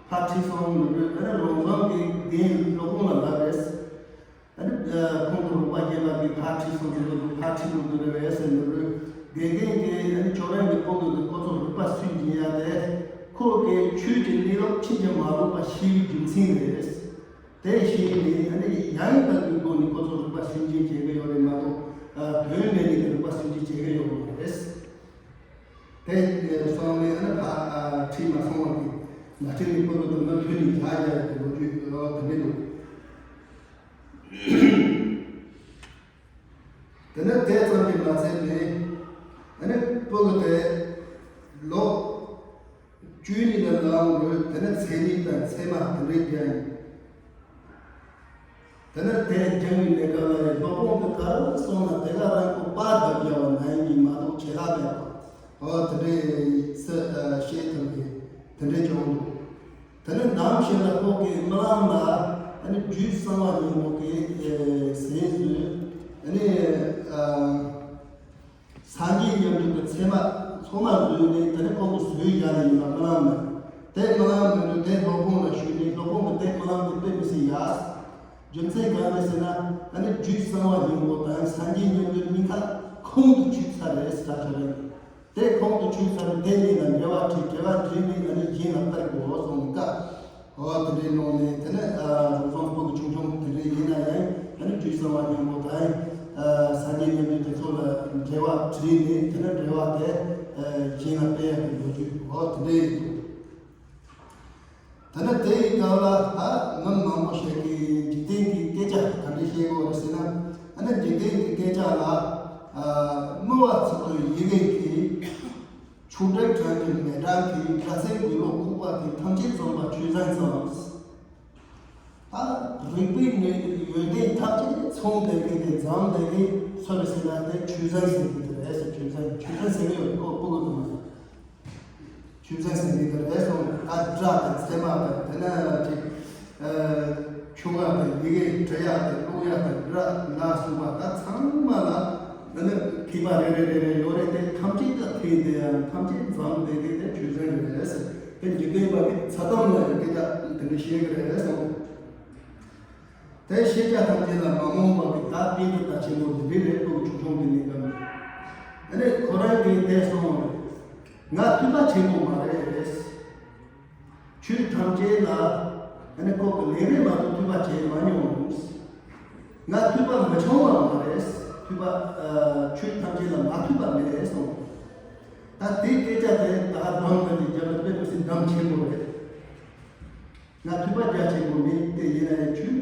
ཕར་ཁྲིད་སོང་ནི་རེད། ཨ་ནི་རོང་ཟོམ་གྱི་རྒན་སློབ་དཔོན་ལ་ལབ་རེད། ཨ་ནི་ཁོང་གི་རོགས་པ་རྒན་པ་གིས་ཕར་ཁྲིད་སོང་གི་འདུག་ཕར་ཁྲིད་འགྲོ་གི་རེད་ཟེར་ནི་རེད། དགེ་རྒན་གྱིས་ཨ་ནི་ཁྱོད་རང་གི་སྤུ་གུ་གིས་ཁོ་ཚོ་རོགས་པ་སུན་འབྱིན་ཡ་དེ་ཁོ་གིས་ཆོས་ཀྱི་གནས་ལུགས་ཕྱིན་ཅི་མ་ལོག་པ་ཤེས་པའི་རྒྱུ་མཚན་རེད། དེ་ཤེས་ནས་ཨ་ནི་ཡང་དག་པའི་སྒོ་ནས་ཁོ་ཚོ་རོགས་པ་སུན་འབྱིན་བྱེད་ཀྱི་ཡོད་རེད་མ་གཏོགས། དོན་མེད་ནས་རོགས་པ་སུན་འབྱིན་བྱེད་ཀྱི་ཡོད་མ་རེད། དེ་སོང་ནས་ཨ་ནི་ཕ་ཁྲིད་མ་སོང་བ་གི་མ་ཁྲིད་ནས་སྤུ་གུ་དེ་ནི་ཐོན་ནས་བཞག་བཞག་ཡོད་པའི་ལོ་རྒྱུས་དེ་འདྲ་འདུག་དེ་ནས་དེ་ཙམ་གྱིས་མ་ཚད་པའི་ཨ་ནི་སྤུ་གུ་དེ་ལོ་བཅུ་གཉིས་ལ་ལངས་རུང་། དེ་ནས་མཚན་ཉིད་དང་མཚན་མ་དེ་འདྲའི་རྒྱན། དེ་ནས་དེ་སྦྱངས་པའི་གནས་སྐབས་ལ་ཡང་སློབ་དཔོན་དེ་ག་རེ་གསུངས་ན་དེ་ག་རང་ཁོ་པར་བརྡབས་བཞག་པ་ནང་བཞིན་མ་གཏོགས་བྱེད་ལ་མེད་པ། འོ་དེ་འདྲའི་ས་བཤད་ཐུབ་མཁན་དེ་འདྲའི་བྱུང་འདུག་དེ་ནས་ནམ་ཞིག་ལ་ཁོ་གིས་རྨི་ལམ་ལ་ཨ་ནི་རྒྱུད་གསང་བ་སྙིང་པོ་གི་ཟས་ཟོས། ཨ་ནི་སངས་རྒྱས་མཉམ་དུ་གི་ཚད་མ་ཚོགས་མ་བཟོས་ནས། དེ་ནས་ཁོང་གིས་ཟོས་བཞག་ནས་ཡིན་པ་རྨི་ལམ་ནང་། དེ་རྨི་ལམ་མི་འདུག་དེ་སློབ་དཔོན་ལ་ཞུས་ནས་སློབ་དཔོན་གྱིས་དེ་རྨི་ལམ་དེ་དཔེ་མི་སྲིད་ཡག་རྒྱུ་མཚན་གང་རེད་ཟེར་ན། ཨ་ནི་རྒྱུད་གསང་བ་སྙིང་པོ་དང་སངས་རྒྱས་མཉམ་དུ་གཉིས་ཀ་ཁོང་དུ་ཆུད་ཚར་རེད་ཟེར་ད་ཆ་རེད། དེ་ཁོང་དུ་ཆུད་ཚར་རེད། དེ་གཉིས་ལ་འགྲེལ་བ་བྲིས། འགྲེལ་བ་བྲིས་ནས་ཨ་ནི་གཞན་ལ་སྟེར་དགོས་སོང་ནས་ཀ་འོ་དེ་འདྲའི་ནང་ནས་དེ་ནས་རོང་ཟོམ་སྤུ་གུ་ཆུང་ཆུང་དེ་འདྲའི་ཡིན་ན་ཡང་། ཨ་ནི་རྒྱུད་གསང་བ་སྙིང་པོ་དང་སངས་རྒྱས་མཉམ་དུ་དེ་ཚོ་ལ་འགྲེལ་བ་བྲིས་ནས། དེ་ནས་འགྲེལ་བ་དེ་གཞན་ལ་སྤེལ་ཡག་གི་ལོ་རྒྱུས་འོ་དེ་འདྲའི་ཡིན་འདུག་དེ་ནས་དེ་ཡི་སྐབས་ལ་ད་མི་མང་པོ་ཞིག་གིས་འཇིག་རྟེན་གྱི་སྐད་ཆ་ག་འདྲ་བཤད་ཀྱི་ཡོད་རེད་ཟེར་ན། ཨ་ནི་འཇིག་རྟེན་གྱི་སྐད་ཆ་ལ་རྨི་བ་ཚོགས་པའི་ཡི་གེ་གིས། ཆུ་འབྲུག་སྒྲ་གྱི་མེ་སྒྲ་གིས། སྒྲ་ཚད་དགུ་ལོ་ཁུག་པ་དེ། ཐམས་ཅད་ཚང་བ་ཆོས་བཟང་ཙམ། ད་རིག་པའི་ངོས་ཡོན་ཏན་ཐམས་ཅད་ཚང་བསྡད་མཁན་དེ། འཛོམས་བསྡད་མཁན་སུ་རེད་ཟེར་ན་དེ་ཆོས་བཟང་ཟེར་གྱི་དེ་རེད་ཟེར། ཆོས་བཟང་། ཆོས་བཟང་ཟེར་གྱི་ཡོད་རེད། ཁོ་སྤུ་གུ་དུ་མ་ཡིན། ཆོས་བཟང་ཟེར་མཁན་དེ་རེད་སོང་། ད་སྒྲ་དང་ཚད་མ་དང་། དེ་ནས་ཅིག་ཨ་ཆུ་བ་དང་ཡི་གེ་འབྲི་ཡག་དང་ཀློག་ཡག་དང་སྒྲ་ལ་སོགས་པ་ད་ཚང་མ་ལ་ཨ་ནི་མཁས་པ་རེ་རེ་རེ་རེ་ཡོད་རེད་དེ། ཐམས་ཅད་ཀྱི་མཁས་དེ་ཡང་ཐམས་ཅད་འཛོམས་བསྡད་མཁན་དེ་ཆོས་བཟང་རེད་ཟེར། དེ་འཇིག་རྟེན་པ་གི་ཚ་གཏམ་ལ་ཡང་སྐད་ཆ་དེ་འདྲ་བཤད་ཀྱི་རེད་སོང་། དེ་ཤེས་བྱ་ཐམས་ཅད་ལ་མ་རྨོངས་པ་གི་ད་པཎ་གྲུབ་དང་ཆེན་པོ་འདི་འདྲ་རེད། སྤུ་གུ་ཆུང་ཆུང་གི་གནས་སྐབས་ནས། ཨ་ནི་ཁོ་རང་གིས་དེ་གསུངས། ང་ཐོས་པ་ཆེན་པོ་མ་རེད། ཆོས་ཐམས་ཅད་ལ་ཨ་ནི་ཁོ་གི་ལས་རིམ་མ་གཏོགས་ཐོས་པ་བྱས་མ་མྱོང་། ང་ཐོས་པ་མི་ཆུང་བ་མ་རེད། ཐོས་པ་ཨ་ཆོས་ཐམས་ཅད་ལ་མ་ཐོས་པ་མེད་གསུངས། ད་དེ་སྐད་ཆ་དེ་ད་གདམས་ངག་གི་རྒྱབ་ལ་དཔེ་མི་སྲིད་གདམས་ཆེན་པོ་རེད། ང་ཐོས་པ་རྒྱ་ཆེན་པོ་མེད་དེ་ཡིན་ན་ཡང་ཆོས་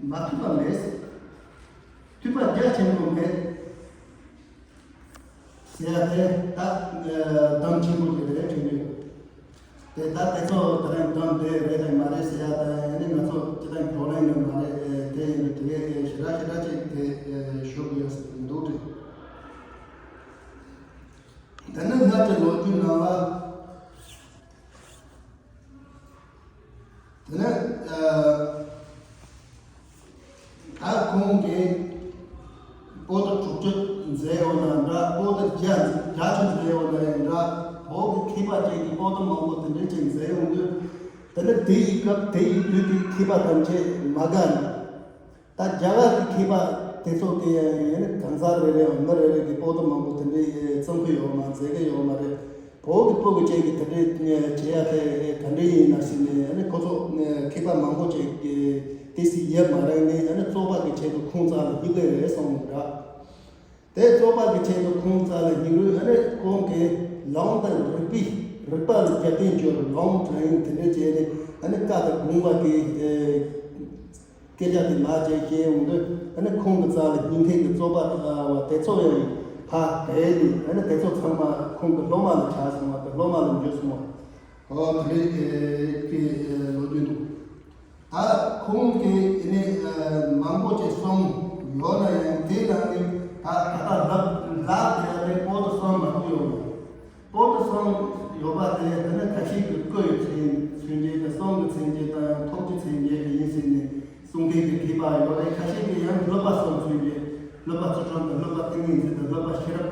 མ་ཐོས་པ་མེད། ཐོས་པ་རྒྱ་ཆེན་པོ་མེད་ཟེར་ཡ་དེ་ད་གདམས་ཆེན་པོ་དེ་རེད་དྲན་གྱི་ཡོད། དེ་ད་དེ་ཚོ་དེ་རིང་གདམས་དེ་རེད་དང་མ་རེད་ཟེར་ཡ་དང་ཡང་ནི་ང་ཚོ་སྤྱི་བཏང་བགྲོ་གླེང་ནི་མ་རེད། དེ་ཡིན་དུས་དེ་གའི་ཞེ་དྲག་ཞེ་དྲག་ཅིག་དེ་ཞུ་དགོས་ཡོད་ཟེར་གྱི་མི་འདུག་དྲན། དེ་ནི་སྔར་གྱི་ལོ་རྒྱུས་ནང་ལ། དེ་ནས་ཨ་ད་ཁོང་གིས་པོ་ཏི་དྲུག་ཅུ་མཛད་ཡོད་ན་འདྲ། པོ་ཏི་བརྒྱ་བརྒྱ་ཅུ་མཛད་ཡོད་ན་ཡང་འདྲ། བོད་ཀྱི་མཁས་པ་ཅན་གྱིས་པོ་ཏི་མང་པོ་དེ་འདྲ་ཅིག་མཛད་ཡོང་དུས། དེ་ནས་དེ་ཡི་སྐབས་དེ་ཡི་དུས་ཀྱི་མཁས་པ་ཐམས་ཅད་མ་དགའ་ནས། ད་རྒྱ་གར་གྱི་མཁས་པ་དེ་ཚོ་གི་ཡང་ཡང་ནི་གང་ཟག་རེ་རེ་མི་རེ་རེ་གི་པོ་ཏི་མང་པོ་དེ་འདྲའི་རྩོམ་གི་ཡོད་མ་མཛད་གི་ཡོད་མ་རེད། བོད་ཀྱི་བོད་ཀྱི་ཅན་གྱི་དེ་འདྲའི་བྱེད་ཡ་དེ་ག་འདྲ་ཡིན་ན་ཟེར་ནས་ཨ་ནི་ཁོ་ཚོ་མཁས་པ་མང་པོ་ཅན་གྱི་དེ་སྲིད་ཡབ་མ་རེད་ནས་ཨ་ནི་རྩོད་པ་གི་ཆེད་དུ་ཁོང་རྩ་ལ་སྙིགས་པ་རེད་གསུངས་འདུག་ར། དེ་རྩོད་པ་གི་ཆེད་དུ་ཁོང་རྩ་ལ་སྙིགས་རུས་ཨ་ནི་ཁོང་གི་ལུང་དང་རིགས་པའི་རིགས་པ་ལ་རྒྱབ་རྟེན་བཅོལ་ལུང་དྲན་དེ་འདྲ་བྱས་ནས་ཨ་ནི་བཀའ་དང་དགོངས་པ་གི་སྐད་ཆ་དེ་མ་བརྗེད་བཤད་ཡོང་དུས་ཨ་ནི་ཁོང་གི་རྩ་ལ་སྙིང་ཐིག་གི་རྩོད་པ་བ་དེ་ཚོ་ཡང་ཕར་བརྒལ་ནས་ཨ་ནི་དེ་ཚོ་ཚང་མ་ཁོང་གི་སློབ་མ་ལ་ཆགས་སོང་བ་དང་སློབ་མ་ལ་འཇུས་སོང་བ། ཨོ་དེ་རེད་ཀྱི་ལོ་རྒྱུས་འདུག་ད་ཁོང་གིས་ཨ་ནི་མང་པོ་ཅིག་གསུངས་ཡོད་ན་ཡང་དེ་ནང་ནས་ད་ད་ལྟ་ལབ་ལབ་བསྡད་ཡ་དེ་པོ་ཏི་གསུམ་མ་གཏོགས་ཡོད་མ་རེད། པོ་ཏི་གསུམ་ཡོད་པ་དེ་དེ་ནི་ཁ་ཤས་ཀྱིས་སྐུ་ཡི་མཚན་མཚོན་བྱེད་དང་གསུང་གི་མཚན་བྱེད་དང་ཐུགས་ཀྱི་མཚན་བྱེད་ཡིན་ཟེར་ནས་གསུང་མཁན་གྱི་མཁས་པ་ཡོད་རེད། ཁ་ཤས་ཀྱིས་ཡང་སློབ་པ་གསུམ་མཚོན་བྱེད། སློབ་པ་ཚུལ་ཁྲིམས་དང་། སློབ་པ་ཏིང་ངེ་འཛིན་དང་། སློབ་པ་ཤེས་རབ།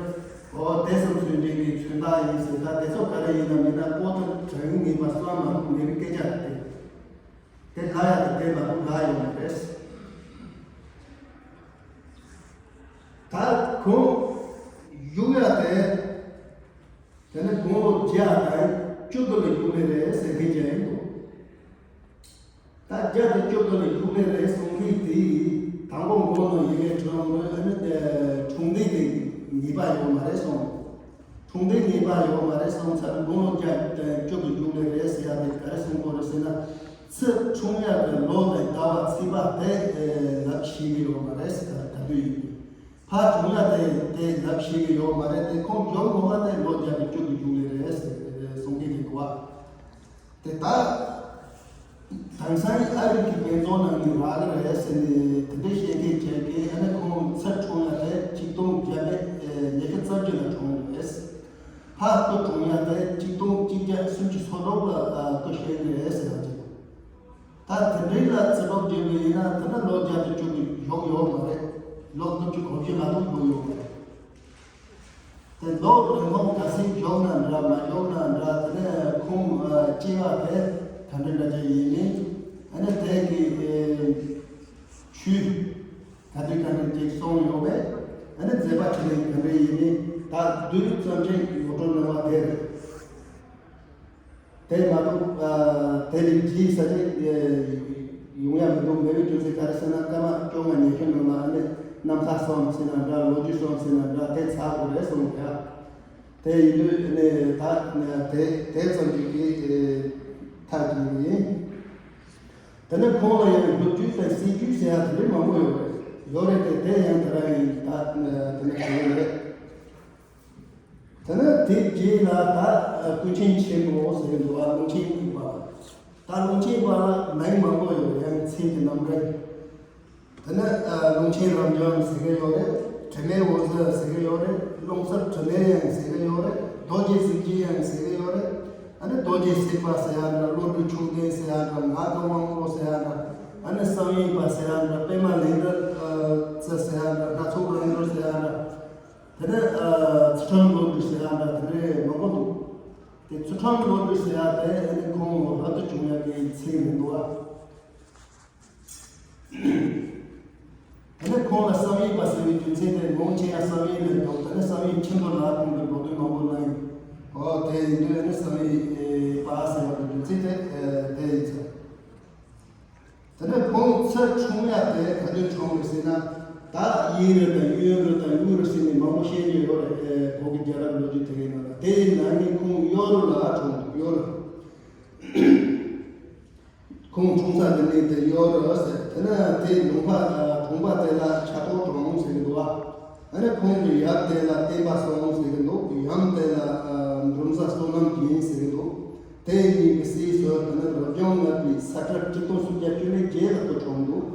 འོ་དེ་གསུམ་མཚོན་བྱེད་ཀྱི་མཚོན་རྟགས་ཡིན་ཟེར། ད་དེ་ཚོ་ག་རེ་ཡིན་ན་མིན་ན་པོ་ཏི་དྲན་ངེས་པ་གསུམ་མ་གཏོགས་མེད་པའི་སྐད་ཆ་རེད། དེ་ལ་ཡ་དང་དེ་མ་གཏོགས་ལ་ཡོད་མ་རེད། ད་ཁོང་བཞུགས་ཡ་དེ། དེ་ནི་དགུང་ལོ་བརྒྱ་དང་བཅུ་དགུ་ལ་བཞུགས་ནི་རེད་ཟེར་མཁན་ཅིག་ཡིན་འདུག་ད་བརྒྱ་དང་བཅུ་དགུ་ལ་བཞུགས་ནི་རེད་གསུང་མཁན་དེ་དང་པོ་མགོ་ནང་ཡི་གེ་བྲིས་ཡོང་དུས་ཨ་ནི་དེ་འཁྲུངས་འདས་དེ་ངེས་པ་ཡོད་མ་རེད་གསུངས། འཁྲུངས་འདས་ངེས་པ་ཡོད་མ་རེད་གསུངས་ཚར་དགུང་ལོ་བརྒྱ་དང་བཅུ་དགུ་བཞུགས་ནི་རེད་ཟེར་ཡ་དེ་ག་རེ་གསུང་དགོས་རེད་ཟེར་ན། ཚེ་འཁྲུངས་ཡ་གི་ལོ་དང་ཟླ་བ་ཚེས་པ་དེ་ལབ་ཤེས་ཀྱི་ཡོད་མ་རེད་ཟེར། ད་དུས་ཡིན། ཕར་བྱུང་ཡ་དེ་དེ་ལབ་ཤེས་ཀྱི་ཡོད་མ་རེད་དེ། ཁོང་འབྱོར་དགོས་པ་དེ་ལོ་བརྒྱ་དང་བཅུ་དགུ་བཞུགས་ལས་རེད་ཟེར་གསུང་གི་འདུག་བ། དེ་ད་དེང་སང་ཨ་རི་གི་དཔེ་མཛོད་ནང་ནས་རག་གི་རེད་ཟེར་ནས་དེ་འདྲའི་བཤད་མཁན་བྱས་ཏེ་ཨ་ནི་ཁོང་ཚེ་འཁྲུངས་ཡ་དེ་ཆིག་སྟོང་བརྒྱ་མེད་ཉི་ཤུ་རྩ་བརྒྱད་ལ་འཁྲུངས་ཡོད་རེད། ཕར་སྐུ་འཁྲུངས་ཡ་དེ་ཆིག་སྟོང་གཅིག་བརྒྱ་སུམ་ཅུ་སོ་དྲུག་ལ་སྐུ་གཤེགས་ཀྱི་རེད་ཟེར་ཡ་ཅིག་ད་དེ་འདྲའི་ལ་བརྩི་འཇོག་བྱེད་པ་ཡིན་ན་དེ་ན་ལོ་བརྒྱ་དང་བཅུ་དགུ་ཡོང་ཡོད་མ་རེད། ལོ་ལྔ་བཅུ་གོ་བཞི་མ་གཏོགས་ཡོང་ཡོད་མ་རེད། དེ་ལོ་རིང་ཐུང་ག་ཚོད་བཞུགས་ན་འདྲ་མ་བཞུགས་ན་འདྲ། དེ་ནས་ཁོང་སྐྱེ་བ་དེ་ག་འདྲ་འདྲ་ཅིག་ཡིན་མིན། ཨ་ནི་དེ་གི་ཆོས་ག་འདྲ་ག་འདྲ་ཅིག་གསུངས་ཡོད་པས། ཨ་ནི་མཛད་པ་ཆེ་ལས་ག་འདྲ་ཡིན་མིན་ད་བསྡུས་རྩོམ་ཆེན་ངོ་སྤྲོད་གནང་བ་དེ་རེད། དེ་མ་གཏོགས་དེ་ལས་རྗེས་ས་ཆ་ཡོང་ཡ་མི་འདུག་མེད་པའི་རྒྱུ་མཚན་ག་རེ་ཟེར་ན་སྐར་མ་བཅོ་ལྔ་ཉི་ཤུ་ནང་ལ་ཨ་ནི་རྣམ་ཐར་གསུམ་ཟེར་ན་འདྲ། ལོ་རྒྱུས་གསུམ་ཟེར་ན་འདྲ། དེ་ཚར་དགོས་རེད་གསུངས་ཡ། དེ་ཡིན་དུས་ཨ་ནི་ད་དེ་དེ་ཙམ་ཞིག་གིས་མཐའ་གཅིག་ཡིན། དེ་ནས་ཁོང་ལ་ཡང་སྒྲུབ་བརྒྱུད་དང་སྲིད་བརྒྱུད་ཟེར་ཡ་དེ་འདྲའི་མང་པོ་ཡོད་རེད། ཡོད་རེད་དེ་དེ་ཡང་དེ་རང་ཡིན། ད་དེ་ནས་ག་ཡོད་རེད། དེ་ནས་དེ་རྗེས་ལ་ད་ཀུན་མཁྱེན་ཆེན་པོ་ཟེར་གྱི་འདུག་ཨ་ཀློང་ཆེན་དབུས་པ། ད་ཀློང་ཆེན་དབུས་པ་ལ་མིང་མང་པོ་ཡོད་རེད། ཡང་མཚན་གྱི་རྣམ་གྲངས། དེ་ནས་ཀློང་ཆེན་རབ་འབྱམས་ཟེར་གྱི་ཡོད་རེད། དྲི་མེད་འོད་ཟེར་ཟེར་གྱི་ཡོད་རེད། ཀློང་གསལ་དྲི་མེད་ཡང་ཟེར་གྱི་ཡོད་རེད། རྡོ་རྗེ་གཟི་བརྗིད་ཡང་ཟེར་གྱི་ཡོད་རེད། ཨ་ནི་རྡོ་རྗེ་སེམས་དཔའ་ཟེར་ཡ་འདྲ། བློ་གྲོས་མཆོག་ལྡན་ཟེར་ཡ་འདྲ། ངག་གི་དབང་པོ་ཟེར་ཡ་འདྲ། ཨ་ནི་བསམ་ཡས་པ་ཟེར་ཡ་འདྲ། པདྨ་ལེགས་བཀྲ་རྩི་ཟེར་ཡ་འདྲ། སྣ་ཚོགས་རང་གྲོལ་ཟེར་ཡ་འདྲ། དེ་ནས་ཚུལ་ཁྲིམས་བློ་གྲོས་ཟེར་ཡ་འདྲ་དེ་འདྲའི་མང་པོ་འདུག་དེ་ཚུལ་ཁྲིམས་བློ་གྲོས་ཟེར་ཡ་དེ་ཨ་ནི་ཁོང་རབ་ཏུ་བྱུང་ཡ་གི་མཚན་མི་འདུག་ཨ། དེ་ནས་ ཁོང་ལ་བསམ་ཡས་པ་ཟེར་བའི་རྒྱུ་མཚན་དེ་ངོ་ཆེ་ཡང་བསམ་ཡས་ལས་འདུག་ད་ནི་བསམ་ཡས་ཆེན་པོ་ལ་ཁོང་གི་འགྲོ་དོན་མང་པོ་གནང་ཡོད། ཨོ་དེ་ཡིན་དུས་ནི་བསམ་ཡས་པ་ཟེར་བ་གི་རྒྱུ་མཚན་དེ་དེ་ཡིན་ཚེ། དེ་ནས་ཁོང་ཚུར་འཁྲུངས་ཡ་དེ་ག་དུས་འཁྲུངས་རེད་ཟེར་ན། ད་ཡིན་རེད་དང་ཡོད་རེད་དང་ཡོད་རེད་ཟེར་ནས་མང་པོ་བཤད་རྒྱུ་ཡོད་རེད། ཨེ་བོད་ཀྱི་རྒྱལ་རབས་ལོ་རྒྱུས་དེ་གའི་ནང་ལ། དེའི་ནང་ནས་ཁོང་གཡོ་རུ་ལ་འཁྲུངས་འདུག་གཡོ་རུ། ཁོང་འཁྲུངས་ས་དེ་ནས་དེ་གཡོ་རུ་ཟེར། དེ་ནས་དེའི་ལུང་པ་གྲོང་པ་དེ་ལ་ཆ་ཏོག་གྲོང་ཟེར་གི་འདུག་བ། ཨ་ནི་ཁོང་གི་ཡབ་དེ་ལ་བསྟན་པ་སྲུང་ཟེར་གི་འདུག་ཡུམ་དེ་ལ་འབྲོམ་བཟའ་བསོད་ནམས་རྒྱན་ཟེར་གི་འདུག་དེ་གཉིས་ཀྱི་སྲས་སུ་དེ་ནི་རབ་བྱུང་ལྔ་པའི་ས་སྤྲེལ་གཅིག་སྟོང་སུམ་བརྒྱ་བཅུ་ལས་བརྒྱད་ལ་ཁོ་འཁྲུངས་འདུག་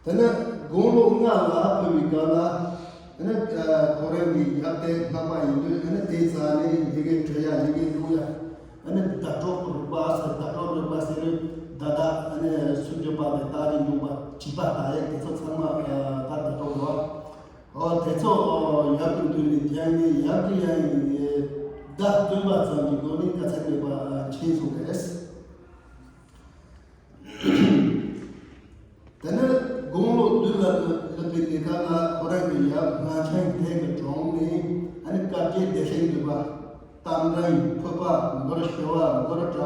དེ་ནི་དགུང་ལོ་ལྔ་ལ་ཕེབས་པའི་སྐབས་ལ། ཨ་ནི་ཁོ་རང་གི་ཡབ་དེ་སྔགས་པ་ཡིན་དུས། ཨ་ནི་དེའི་རྩ་ནས་ཡི་གེ་འབྲི་ཡ་ཡི་གེ་ཀློག་ཡ། ཨ་ནི་བརྡ་སྤྲོད་རིག་པ་ཟེར། བརྡ་སྤྲོད་རིག་པ་ཟེར་རུ་བརྡ་དག་ཨ་ནི་སུམ་ཅུ་པ་དང་རྟགས་ཀྱི་འདུག་པ་བྲིས་པ་ལྟ་ཡག་དེ་ཚོ་ཚང་མ་ད་བརྡ་སྤྲོད་རེད་བ། ཨོ་དེ་ཚོ་ཡབ་ཀྱི་མདུན་ནས་ཀྱང་ནི་ཡབ་ཀྱི་ཡང་བརྡ་སྟོན་པ་ཙམ་གྱི་སྒོ་ནས་དཀའ་ཚེགས་མེད་པ་མཁྱེན་སོང་བས། དེ་ནས་དགུང་ལོ་བདུན་ལ་སླེབས་པའི་དུས་སྐབས་ལ་ཁོ་རང་གི་ཡབ་སྔགས་འཆང་དེ་གི་དྲུང་ནས་ཨ་ནི་བཀའ་བརྒྱད་བདེ་གཤེགས་འདུས་པ། རྟ་མགྲིན་ཕུར་པ་མགུར་ཞི་བ་མགུར་དྲག་